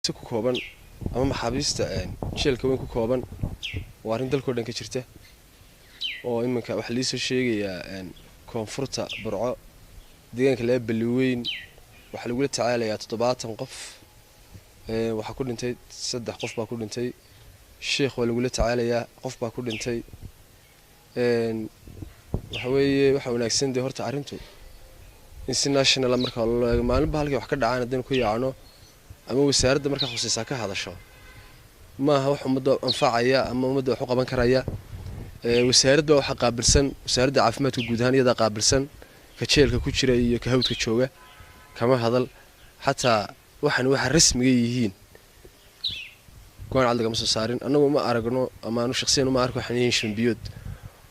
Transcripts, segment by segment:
Ku kooban ama maxaabiista jeelka weyn ku kooban, waa arrin dalkao dhan ka jirta. Oo iminka waxaa liisoo sheegayaa koonfurta Burco, deegaanka laga Baliweyn, waxaa lagula tacaalayaa 70 qof, waxaa ku dhintay 3 qof baa ku dhintay. Sheekh waa lagula tacaalayaa, qof baa ku dhintay. Waxa weeye waxaa wanaagsan dee horta arrintu in si nationala marka loo eego. Maalinba halkay wax ka dhacaan haddaynu ku yaacno ama wasaaradda markaa khusaysaa ka hadasho, maaha wax ummadda anfacaya ama ummadda wax u qaban karaya. Wasaaradda waxaa qaabilsan wasaaradda caafimaadka guud ahaan, iyadaa qaabilsan ka jeelka ku jira iyo ka hawdka jooga. Kama hadal xataa waxan waxa rasmiga yihiin, go-aan cad lagama soo saarin. Annagu ma aragno ama anu shaqsiyan uma arko waxaan yihiin shuban biyood,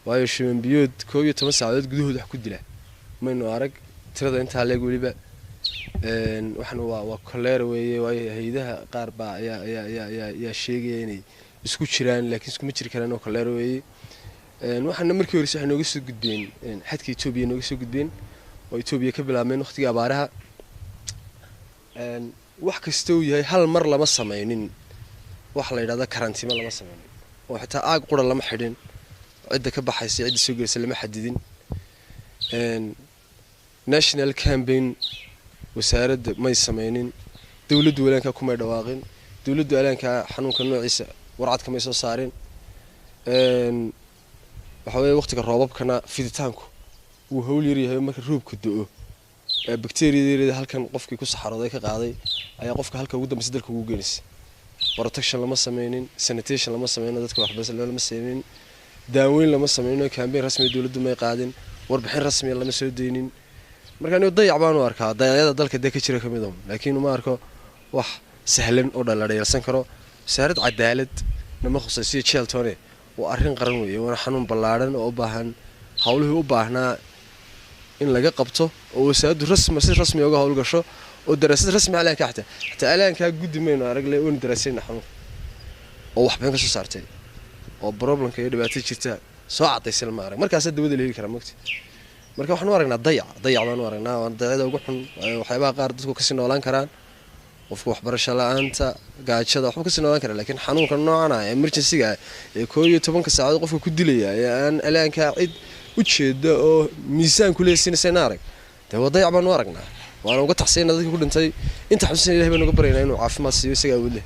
waayo shuban biyood 11 saacadood gudahood wax ku dila maynu arag tirada intaa leeg. Weliba waxan waa koleera weeye, waayo hay-adaha qaar baa ayaa ayaa ayaa ayaa ayaa sheegaya inay isku jiraan, laakiin iskuma jiri karaan oo koleera weeye. Waxaana markii horeyse waxay nooga soo gudbeen xadka Etoobiya, nooga soo gudbeen oo Etoobiya ka bilaabmeen waqtigii abaaraha. Wax kasta uu yahay, hal mar lama sameynin waxa la yidhahda karantiimo lama sameynin, oo xitaa aag qura lama xidhin, cidda ka baxaysa cidda soo gelaysa lama xadidin. National campaign wasaaradda may sameynin, dowladdu walaankaa kumay dhawaaqin, dowladdu alaankaa xanuunka noociisa warcad kamay soo saarin. Waxa weeye waqtiga roobabkana fiditaanku wuu hawl yar yahay. Marka roobka do-o, bacteriyadeeda halkan qofkii ku saxarooday ka qaaday ayaa qofka halka ugu dambeysa dalka ugu geenaysa. Protection lama sameynin, sanitation lama sameynin, dadka waxba lama sameynin, daaweyn lama sameynin, campaign rasmiga dowladdu may qaadin, warbixin rasmiya lama soo deynin. Marka anigu dayac baan u arkaa, dayacyada dalka dee ka jira kamid ah, laakiin uma arko wax sahlan oo dhaladhayalsan karo. Wasaarad cadaalad nama khusaysiyo jeeltone, waa arrin qaran weeye, waana xanuun ballaadhan oo u baahan howlihii u baahnaa in laga qabto oo wasaaraddu rasmi si rasmi uga howlgasho oo daraasad rasmi alaanka xataa alaankaa guddi maynu aragle oonu daraasayna xanuunka oo waxbayn ka soo saartay oo problemka iyo dhibaatada jirta soo cadaysay lama arag. Markaasaa dawada la heli karaa mogti. Marka waxaan u aragnaa dayac, dayac baan u aragnaa, waana dayacyada ugu xun. Waxyaabaha qaar dadku kasii noolaan karaan, qofka waxbarasho la-aanta, gaajada, waxba kasii noolaan kara, laakiin xanuunka noocan ah, emergency-ga ah, ee 11-ka saacadood qofka ku dilaya ee aan alaankaa cid u jeeda oo miisaan kuleysiinaysa arag, dee waa dayac baan u aragnaa. Waana uga taxsayna dadka ku dhintay, inta xasuusan Ilahay baan uga baryaynaa inuu caafimaad siiyo, isaga awood leh.